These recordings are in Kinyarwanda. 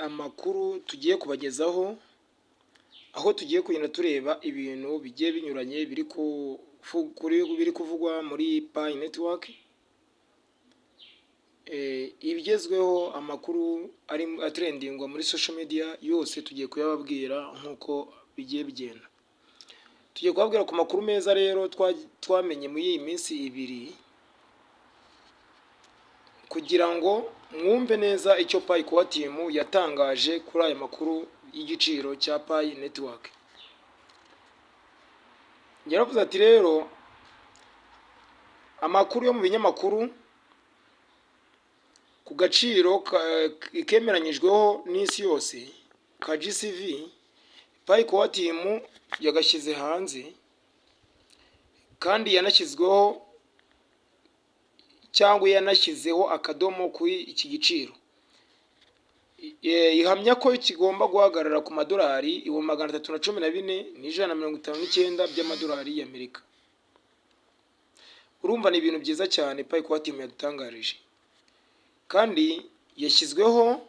Amakuru tugiye kubagezaho, aho tugiye kugenda tureba ibintu bigiye binyuranye biri kuvugwa muri Pi Network, ibigezweho, amakuru ari atrendingwa muri social media yose tugiye kuyababwira nk'uko bigiye bigenda. Tugiye kubabwira ku makuru meza rero twamenye muri iyi minsi 2, kugira ngo mwumve neza icyo Pi Core Team yatangaje kuri aya makuru y'igiciro cya Pi Network. Yaravuze ati rero amakuru yo mu binyamakuru ku gaciro kemeranyijweho n'isi yose ka GCV, Pi Core Team yagashyize hanze, kandi yanashyizweho cyangwa yanashyizeho akadomo kuri iki giciro. Ihamya ko kigomba guhagarara ku madolari 314,159 by'amadolari y'Amerika. Urumva ni ibintu byiza cyane Pi Core Team yadutangarije, kandi yashyizweho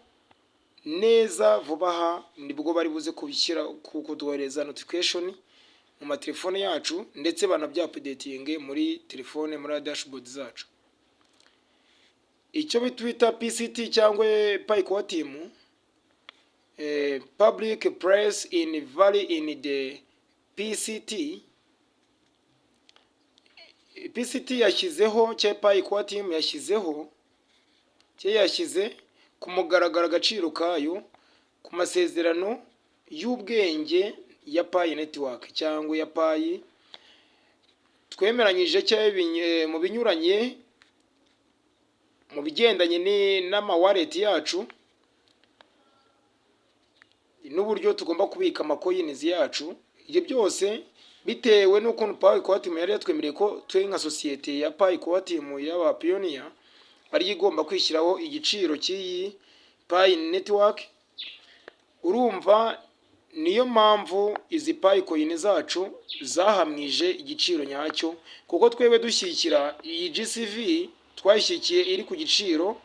neza vuba aha, nibwo bari buze kubishyira, kuduhereza notification mu matelefone yacu, ndetse banabyaupdatinge muri telefone, muri dashboard zacu. Icyo twita PCT cyangwa Pi Core Team, public price in value in the PCT, PCT yashyizeho cyangwa Pi Core Team yashyizeho cyangwa yashyize ku mugaragaro agaciro kayo ku masezerano y'ubwenge ya Pi Network cyangwa ya Pi twemeranyije, cyangwa mu binyuranye, mu bigendanye n'amawallet yacu n'uburyo tugomba kubika amacoins yacu. Ibyo byose bitewe n'ukuntu Pi Core Team yari yatwemereye ko twe nka sosiyete ya Pi Core Team y'aba pioneer ariyo igomba kwishyiraho igiciro cy'iyi Pi Network. Urumva niyo mpamvu izi Pi coin zacu zahamwije igiciro nyacyo, kuko twebwe dushyigikira iyi GCV twayishyigikiye iri ku giciro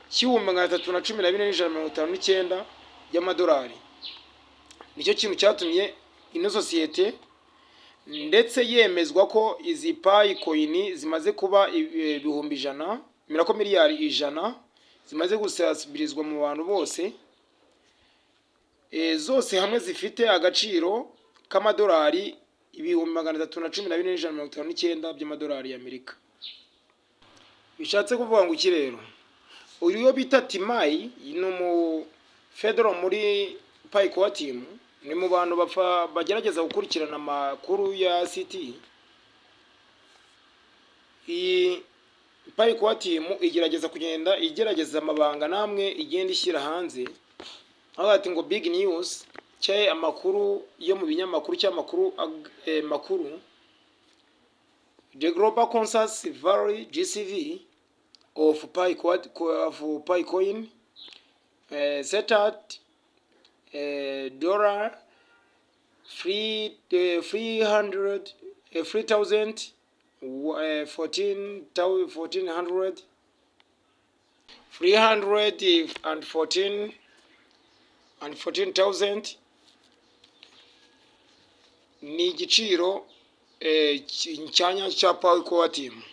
cya 314,159 by'amadolari. Nicyo kintu cyatumye ino sosiyete ndetse yemezwa ko izi Pi coin zimaze kuba 100,000, mirako miliyari 100 zimaze gusasibirizwa mu bantu bose, zose hamwe zifite agaciro k'amadolari 314,159 by'amadolari y'Amerika. Bishatse kuvuga ngo iki rero? Uyu yo bita Timayi ni umu federal muri Pi Core Team, ni mu bantu bapfa bagerageza gukurikirana amakuru ya CT. Iyi Pi Core Team igerageza kugenda igerageza amabanga namwe igenda ishyira hanze, aho ati ngo big news cyangwa amakuru yo mu binyamakuru cyangwa amakuru makuru, the global consensus value, GCV, of Pi coin set at dollar three hundred three thousand fourteen fourteen hundred 314 and 14,000, ni igiciro cyanya cya Pi Core Team,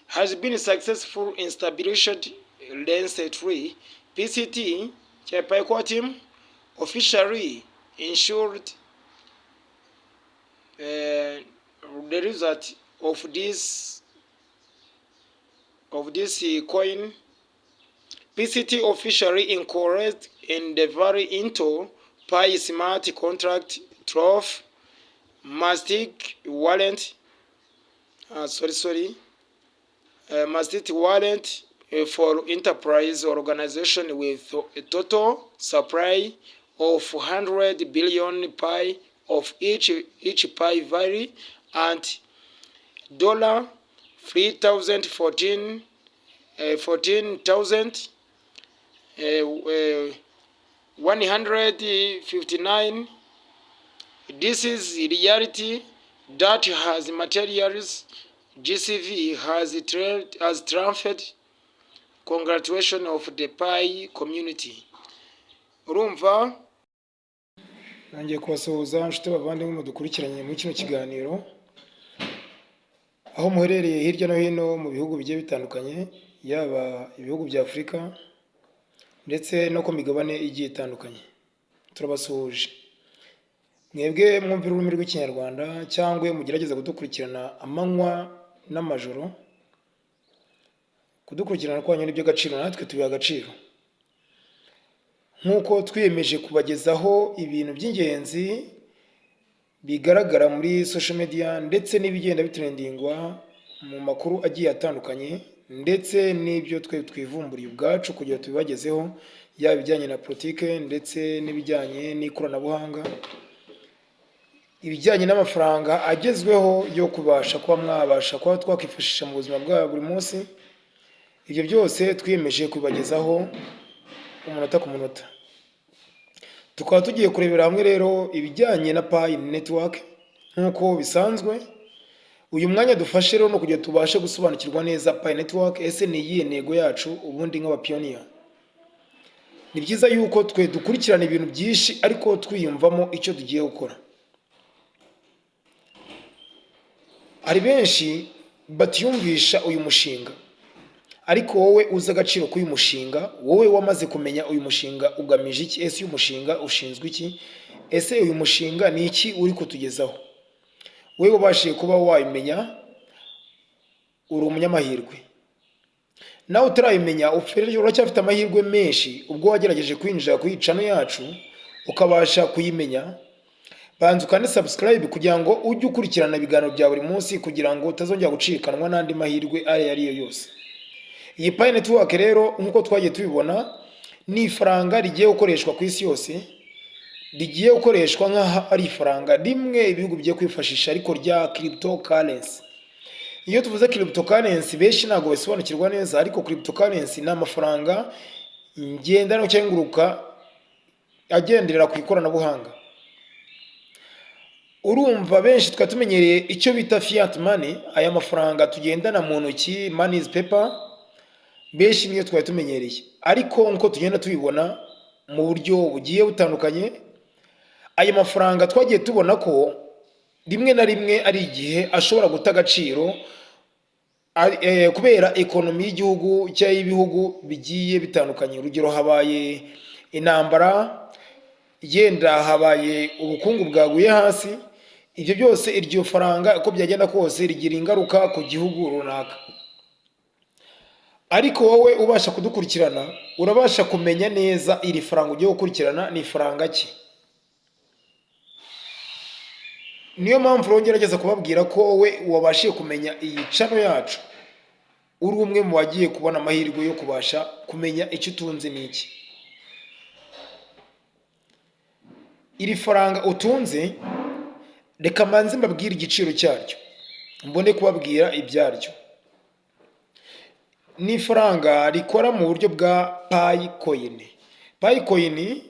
has been successful in established recently. PCT cya Pi Core Team officially ensured the result of this coin. PCT officially encouraged in the value into Pi smart contract through Matic wallet, sorry, sorry, Matic wallet for enterprise organization with a total supply of 100 billion Pi of each Pi value and dollar 3014 14,000 159. This is reality that has materials. GCV has triumphed Congratulation of the Pi community. Urumva ntangiye kubasuhuza, inshuti bavandimwe mudukurikiranye muri kino kiganiro, aho muherereye hirya no hino mu bihugu bigiye bitandukanye, yaba ibihugu bya Afurika ndetse no ku migabane igiye itandukanye. Turabasuhuje mwebwe mwumvira ururimi rw'Ikinyarwanda cyangwa mugerageza kudukurikirana amanywa n'amajoro. Kudukurikirana kwanyu ni iby'agaciro, natwe tubiha agaciro nk'uko twiyemeje kubagezaho ibintu by'ingenzi bigaragara muri social media ndetse n'ibigenda bitrendingwa mu makuru agiye atandukanye, ndetse n'ibyo twe twivumburiye ubwacu kugira tubibagezeho, yaba ibijyanye na politike ndetse n'ibijyanye n'ikoranabuhanga, ibijyanye n'amafaranga agezweho yo kubasha kuba mwabasha kuba twakwifashisha mu buzima bwa buri munsi. Ibyo byose twiyemeje kubibagezaho umunota ku munota. Tukaba tugiye kurebera hamwe rero ibijyanye na Pi Network nk'uko bisanzwe. Uyu mwanya dufashe rero no kugira tubashe gusobanukirwa neza Pi Network. Ese ni iyihe ntego yacu ubundi nk'abapioneer? Ni byiza yuko twe dukurikirana ibintu byinshi ariko twiyumvamo icyo tugiye gukora. Hari benshi batiyumvisha uyu mushinga, ariko wowe uzi agaciro k'uyu mushinga, wowe wamaze kumenya uyu mushinga ugamije iki, ese uyu mushinga ushinzwe iki, ese uyu mushinga ni iki uri kutugezaho, wowe wabashije kuba wabimenya uri umunyamahirwe. Nawe utarabimenya uracyafite amahirwe menshi, ubwo wagerageje kwinjira kuri channel yacu ukabasha kuyimenya. Banza ukande subscribe kugira ngo ujye ukurikirana ibiganiro bya buri munsi, kugira ngo utazongera gucikanwa n'andi mahirwe ayo ari yo yose. Iyi Pi Network rero, nk'uko twagiye tubibona, ni ifaranga rigiye gukoreshwa ku isi yose, rigiye gukoreshwa nk'aho ari ifaranga rimwe ibihugu bigiye kwifashisha, ariko rya cryptocurrency. Iyo tuvuze cryptocurrency benshi ntabwo basobanukirwa neza, ariko cryptocurrency ni amafaranga ngendanwa cyangwa nguruka agenderera ku ikoranabuhanga. Urumva benshi twari tumenyereye icyo bita fiat money, aya mafaranga tugendana mu ntoki, money is paper, benshi niyo twari tumenyereye. Ariko nk'uko tugenda tubibona mu buryo bugiye butandukanye, aya mafaranga twagiye tubona ko rimwe na rimwe ari igihe ashobora guta agaciro kubera economy y'igihugu cyangwa y'ibihugu bigiye bitandukanye. Urugero, habaye intambara, yenda habaye ubukungu bwaguye hasi, ibyo byose iryo faranga uko byagenda kose rigira ingaruka ku gihugu runaka. Ariko wowe ubasha kudukurikirana urabasha kumenya neza iri faranga ugiye gukurikirana ni ifaranga ki. Niyo mpamvu rero ngerageza kubabwira ko wowe wabashije kumenya iyi channel yacu uri umwe mu bagiye kubona amahirwe yo kubasha kumenya icyo utunze ni iki. Iri faranga utunze, reka mbanze mbabwire igiciro cyaryo mbone kubabwira ibyaryo. Ni ifaranga rikora mu buryo bwa Pi coin. Pi coin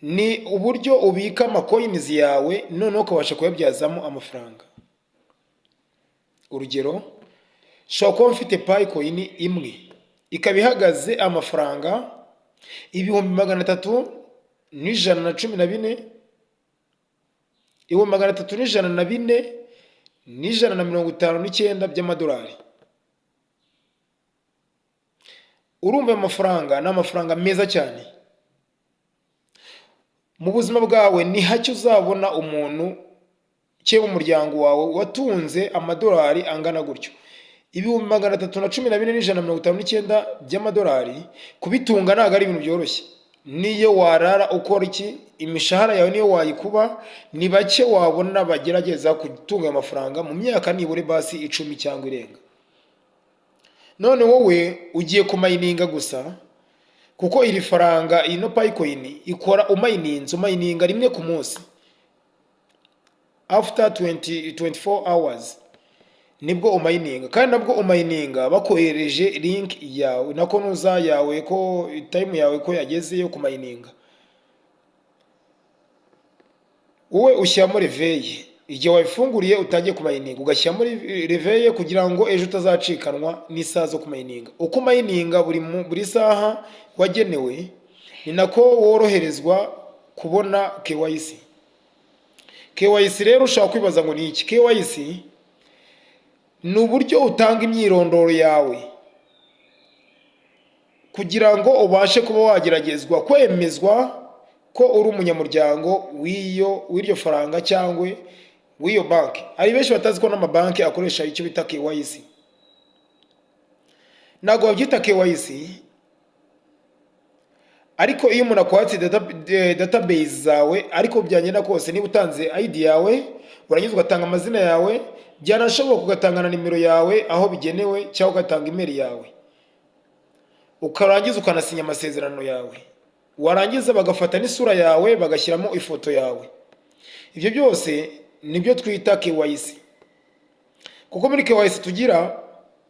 ni uburyo ubika amacoins yawe noneho ukabasha kuyabyazamo amafaranga. Urugero, nshobora kuba mfite Pi coin imwe ikaba ihagaze amafaranga 314,114 304,159 by'amadolari. Urumva ayo mafaranga ni amafaranga meza cyane. Mu buzima bwawe ni hake uzabona umuntu cyangwa umuryango wawe watunze amadolari angana gutyo. 314,159 by'amadolari, kubitunga ntabwo ari ibintu byoroshye. Niyo warara ukora iki, imishahara yawe niyo wayikuba, ni bake wabona bagerageza gutunga ayo mafaranga mu myaka nibura basi 10 cyangwa irenga. None wowe ugiye kumayininga gusa, kuko iri faranga, ino Pi coin ikora umayininze, umayininga rimwe ku munsi, after 24 hours nibwo umayininga, kandi nabwo umayininga bakohereje link yawe nako nuza yawe ko time yawe ko yageze yo kumayininga. Wowe ushyiramo réveil. Igihe wayifunguriye utangiye kumayininga, ugashyira muri réveil kugira ngo ejo utazacikanwa n'isaha zo kumayininga. Uko umayininga buri saha wagenewe, ni nako woroherezwa kubona KYC. KYC rero ushobora kwibaza ngo ni iki? KYC ni uburyo utanga imyirondoro yawe kugira ngo ubashe kuba wageragezwa kwemezwa ko uri umunyamuryango w'iryo faranga cyangwa w'iyo banki. Hari benshi batazi ko n'amabanki akoresha icyo bita KYC. Ntabwo babyita KYC, ariko iyo umuntu akwatse database zawe, ariko byagenda kose niba utanze ID yawe, urangiza ugatanga amazina yawe, byanashoboka ugatanga na nimero yawe aho bigenewe, cyangwa ugatanga email yawe, ukarangiza ukanasinya amasezerano yawe, warangiza bagafata n'isura yawe, bagashyiramo ifoto yawe, ibyo byose nibyo twita KYC. Kuko muri KYC tugira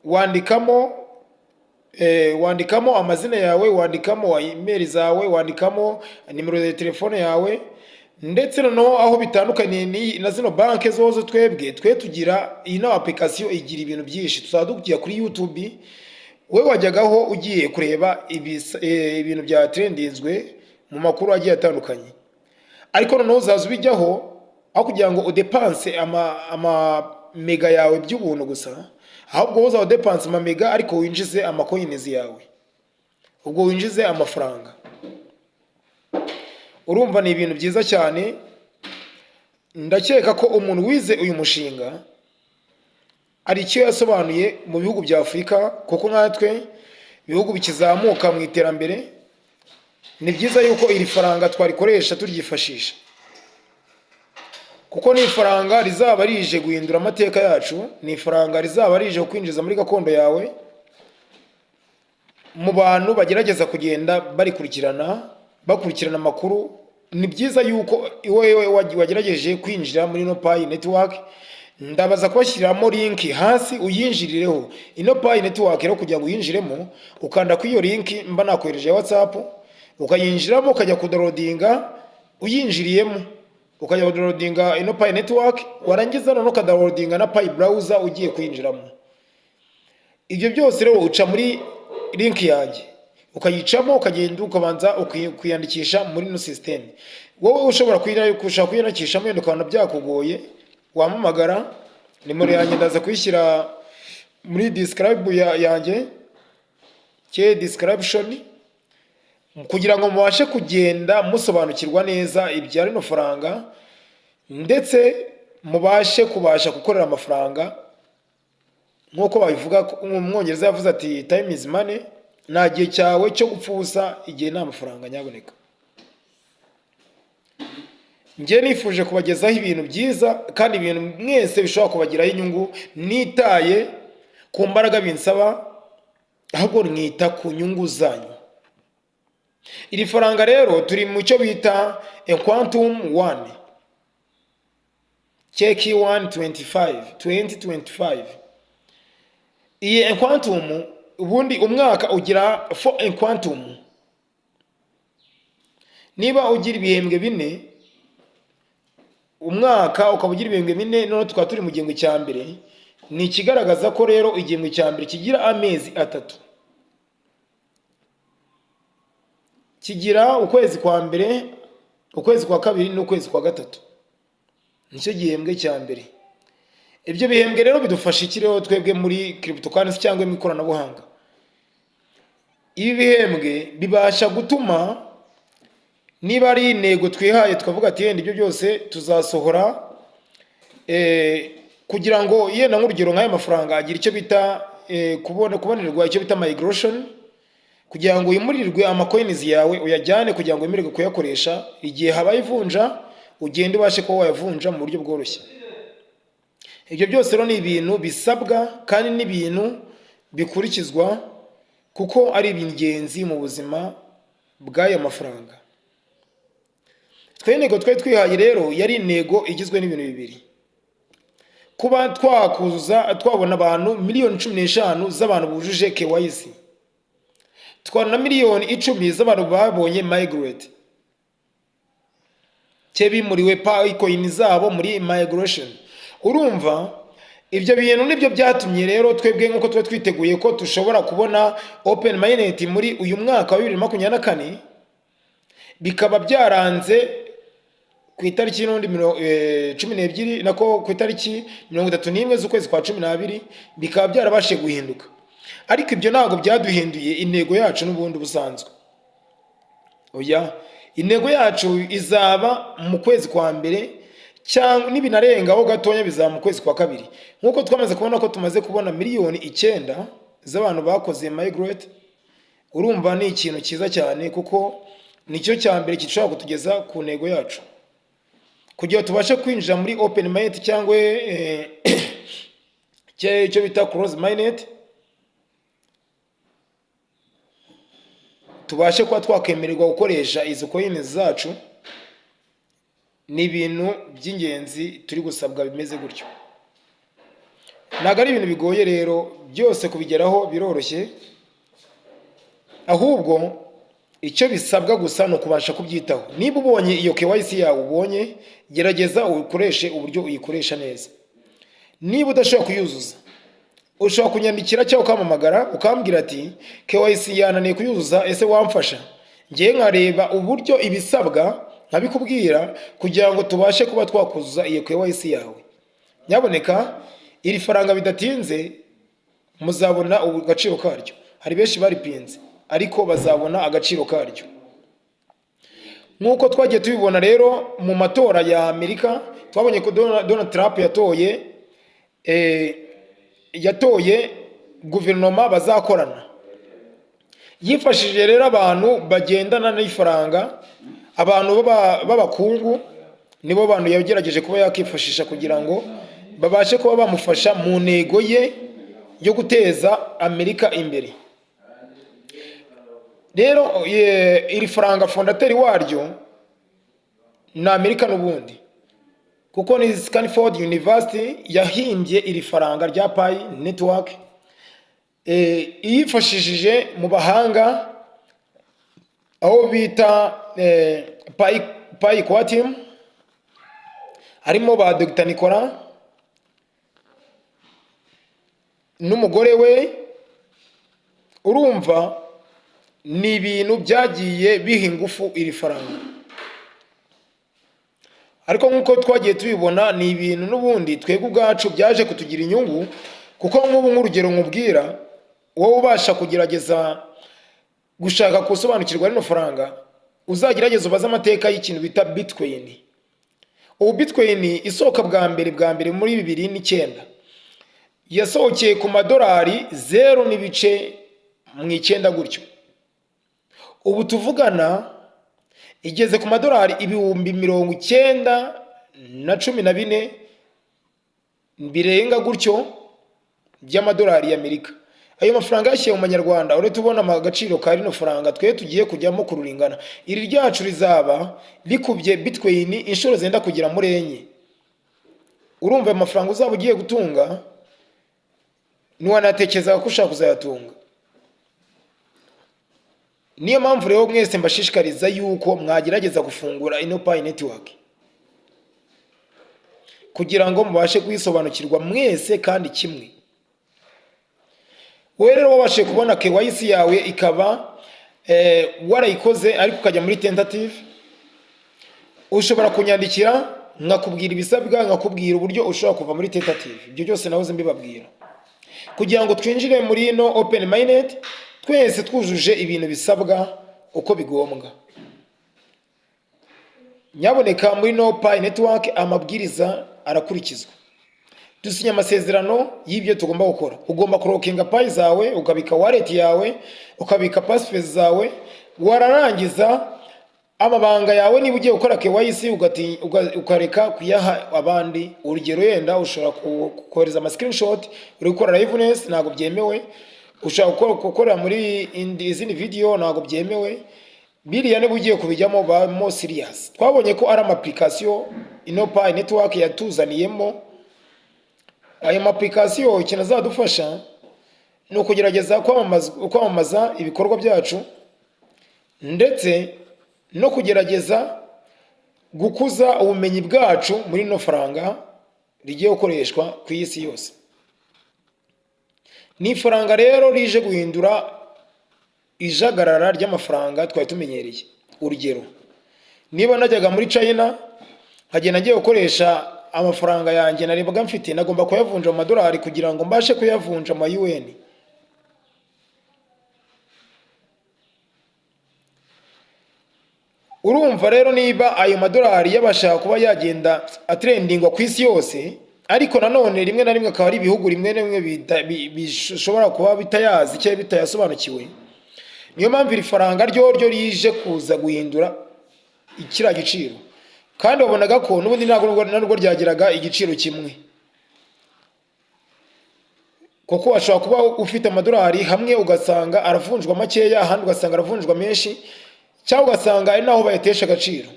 wandikamo amazina yawe, wandikamo email zawe, wandikamo nimero ya telefone yawe. Ndetse noneho aho bitandukaniye na zino banki zozo, twebwe twe tugira iyi application igira ibintu byinshi. Tuzaba tugiye kuri YouTube, wowe wajyagaho ugiye kureba ibintu bya trendinzwe mu makuru agiye atandukanye, ariko noneho uzaza ubijyaho aho kugira ngo udepanse ama mega yawe by'ubuntu gusa, ahubwo wowe uzaba udepanse ama mega ariko winjize ama coins yawe, ubwo winjize amafaranga. Urumva ni ibintu byiza cyane. Ndakeka ko umuntu wize uyu mushinga hari icyo yasobanuye mu bihugu bya Afurika, kuko nkatwe ibihugu bikizamuka mu iterambere, ni byiza yuko iri faranga twarikoresha turyifashisha, kuko ni ifaranga rizaba rije guhindura amateka yacu, ni ifaranga rizaba rije kwinjiza muri gakondo yawe. Mu bantu bagerageza kugenda barikurikirana, bakurikirana amakuru, ni byiza yuko wowe wagerageje kwinjira muri ino Pi Network. Ndabaza kubashyiriramo link hasi uyinjirireho ino Pi Network. Rero kugira ngo uyinjiremo, ukanda kuri iyo link mba nakohereje ya WhatsApp, ukayinjiramo, ukajya kudownloadinga. Uyinjiriyemo ukajya kudownloadinga ino Pi Network, warangiza noneho ukadownloadinga na Pi Browser ugiye kuyinjiramo. Ibyo byose rero uca muri link yanjye, ukayicamo, ukagenda ukabanza ukiyandikisha muri ino système. Wowe ushobora ushaka kwiyandikishamo wenda ukabona byakugoye, wampamagara. Nimero yanjye ndaza kuyishyira muri describe yanjye ke description, kugira ngo mubashe kugenda musobanukirwa neza ibya rino faranga, ndetse mubashe kubasha gukorera amafaranga nk'uko babivuga. Umwongereza yavuze ati: "Time is money." Nta gihe cyawe cyo gupfa ubusa, igihe ni amafaranga. Nyaboneka, njye nifuje kubagezaho ibintu byiza kandi ibintu mwese bishobora kubagiraho inyungu. Nitaye ku mbaraga binsaba, ahubwo mwita ku nyungu zanyu. Iri faranga rero turi mu cyo bita quantum one keki 125 2025. Iyi quantum, ubundi umwaka ugira four quantum. Niba ugira ibihembwe 4, umwaka ukaba ugira ibihembwe 4, noneho tukaba turi mu gihembwe cya mbere, ni ikigaragaza ko rero igihembwe cya mbere kigira amezi 3, kigira ukwezi kwa mbere, ukwezi kwa kabiri n'ukwezi kwa gatatu, nicyo gihembwe cya mbere. Ibyo bihembwe rero bidufasha iki rero twebwe muri cryptocurrency cyangwa mu ikoranabuhanga? Ibi bihembwe bibasha gutuma niba ari intego twihaye, tukavuga ati yenda ibyo byose tuzasohora kugira ngo yenda nk'urugero nk'aya mafaranga agira icyo bita kubonerwa icyo bita migration, kugira ngo wimurirwe ama coins yawe uyajyane, kugira ngo wemererwe kuyakoresha igihe habaye ivunja, ugende ubashe kuba wayavunja mu buryo bworoshye. Ibyo byose rero ni ibintu bisabwa kandi n'ibintu bikurikizwa, kuko ari ingenzi mu buzima bw'aya mafaranga. Twe intego twari twihaye rero yari intego igizwe n'ibintu bibiri: kuba twakuzuza, twabona abantu miliyoni 15 z'abantu bujuje KYC, twabona na miliyoni 10 z'abantu babonye migrate. Cye bimuriwe Pi coin zabo muri migration. Urumva ibyo bintu nibyo byatumye rero twebwe, nk'uko tuba twiteguye ko dushobora kubona open mainnet muri uyu mwaka wa 2024, bikaba byaranze ku itariki n'undi 12, nako ku itariki 31 z'ukwezi kwa 12, bikaba byarabashije guhinduka. Ariko ibyo ntabwo byaduhinduye intego yacu n'ubundi busanzwe. Oya, intego yacu izaba mu kwezi kwa mbere, cyangwa nibinarengaho gatonya bizaba mu kwezi kwa kabiri, nk'uko twamaze kubona ko tumaze kubona miliyoni 9 z'abantu bakoze migrate. Urumva ni ikintu cyiza cyane, kuko nicyo cya mbere gishobora kutugeza ku ntego yacu, kugira ngo tubashe kwinjira muri open mainnet cyangwa icyo bita close mainnet, tubashe kuba twakwemererwa gukoresha izo coin zacu. Ni ibintu by'ingenzi turi gusabwa bimeze gutyo. Ntabwo ari ibintu bigoye rero, byose kubigeraho biroroshye, ahubwo icyo bisabwa gusa ni ukubasha kubyitaho. Niba ubonye iyo KYC yawe ubonye, gerageza ukoreshe uburyo uyikoresha neza. Niba udashobora kuyuzuza, ushobora kunyandikira cyangwa ukampamagara, ukambwira ati: "KYC yananiye kuyuzuza, ese wamfasha?" Ngewe nkareba uburyo ibisabwa nkabikubwira, kugira ngo tubashe kuba twakuzuza iyo KYC yawe. Nyaboneka, iri faranga bidatinze muzabona agaciro karyo. Hari benshi baripinze, ariko bazabona agaciro karyo, nk'uko twagiye tubibona rero mu matora ya Amerika. Twabonye ko Donald Trump yatoye guverinoma bazakorana. Yifashishije rero abantu bagendana n'ifaranga, abantu b'abakungu, nibo bantu yagerageje kuba yakifashisha kugira ngo babashe kuba bamufasha mu ntego ye yo guteza Amerika imbere. Rero iri faranga fondateur waryo ni Amerika n'ubundi, kuko ni Stanford University yahimbye iri faranga rya Pi Network, iyifashishije mu bahanga aho bita Pi Core Team, harimo ba Dr Nicolas n'umugore we. Urumva ni ibintu byagiye biha ingufu iri faranga. Ariko nk'uko twagiye tubibona, ni ibintu n'ubundi twebwe ubwacu byaje kutugira inyungu, kuko nk'ubu, nk'urugero nkubwira, wowe ubasha kugerageza gushaka gusobanukirwa rino faranga, uzagerageza ubaze amateka y'ikintu bita Bitcoin. Ubu Bitcoin isohoka bwa mbere bwa mbere muri 2009, yasohokeye ku madolari zeru n'ibice mu icyenda gutyo. Ubu tuvugana igeze ku madolari 90,014 birenga gutyo by'amadolari y'Amerika. Ayo mafaranga yashyiriwe mu manyarwanda, uretse ubona agaciro ka rino faranga twe tugiye kujyamo kururingana, iri ryacu rizaba rikubye Bitcoin inshuro zenda kugera muri enye. Urumva ayo mafaranga uzaba ugiye gutunga, ntiwanatekerezaga ko ushaka kuzayatunga. Niyo mpamvu rero mwese mbashishikariza yuko mwagerageza gufungura ino Pi Network, kugira ngo mubashe kuyisobanukirwa mwese kandi kimwe. Wowe rero wabashije kubona KYC yawe ikaba warayikoze, ariko ukajya muri tentative, ushobora kunyandikira nkakubwira ibisabwa, nkakubwira uburyo ushobora kuva muri tentative. Ibyo byose nahoze mbibabwira, kugira ngo twinjire muri ino open mainnet twese twujuje ibintu bisabwa uko bigombwa. Nyaboneka, muri no Pi Network amabwiriza arakurikizwa. Dusinya amasezerano y'ibyo tugomba gukora. Ugomba kulockinga Pi zawe, ukabika wallet yawe, ukabika passphrase zawe, wararangiza amabanga yawe, niba ugiye gukora KYC, ukareka kuyaha abandi. Urugero, yenda ushobora kohereza ama screenshot uri gukora liveness, ntabwo byemewe. Ushobora gukorera muri izindi video, ntabwo byemewe. Biriya niba ugiye kubijyamo, bamo serious. Twabonye ko ari ama application ino Pi Network yatuzaniyemo. Ayo ma application ikintu azadufasha ni ukugerageza kwamamaza ibikorwa byacu, ndetse no kugerageza Gukuza ubumenyi bwacu muri rino faranga rigiye gukoreshwa ku isi yose. Ni ifaranga rero rije guhindura ijagarara ry'amafaranga twari tumenyereye. Urugero, niba najyaga muri China nkagenda ngiye gukoresha amafaranga yanjye narebaga mfite, nagomba kuyavunja mu madolari kugira ngo mbashe kuyavunja mu yuweni. Urumva rero, niba ayo madolari yabasha kuba yagenda atrendingwa ku isi yose, ariko nanone rimwe na rimwe akaba ari ibihugu rimwe na rimwe bishobora kuba bitayazi cyangwa bitayasobanukiwe. Niyo mpamvu iri faranga ryo rije kuza guhindura kiriya giciro, kandi wabonaga ko n'ubundi ntabwo nubwo ryagiraga igiciro kimwe, kuko washobora kuba ufite amadolari hamwe ugasanga aravunjwa makeya, ahandi ugasanga aravunjwa menshi, cyangwa ugasanga ari naho bayatesha agaciro.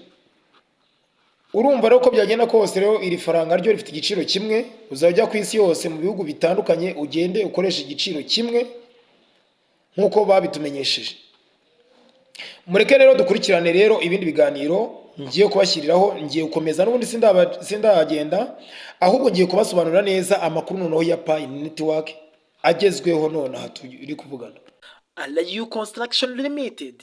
Urumva rero, uko byagenda kose rero, iri faranga ryo rifite igiciro kimwe. Uzajya ku isi yose mu bihugu bitandukanye, ugende ukoresha igiciro kimwe nk'uko babitumenyesheje. Mureke rero dukurikirane rero ibindi biganiro ngiye kubashyiriraho. Ngiye gukomeza n'ubundi, sindagenda, ahubwo ngiye kubasobanurira neza amakuru noneho ya Pi Network agezweho nonaha turi kuvugana. Alayu Construction Limited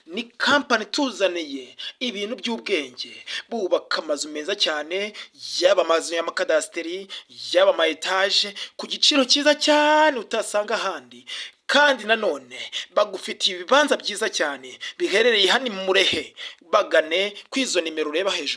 ni kampani ituzaniye ibintu by'ubwenge. Bubaka amazu meza cyane, yaba amazu y'amakadasiteri, yaba ama etaje, ku giciro cyiza cyane utasanga ahandi. Kandi nanone bagufitiye ibibanza byiza cyane biherereye hano mu Murehe. Bagane kuri izo nimero ureba hejuru.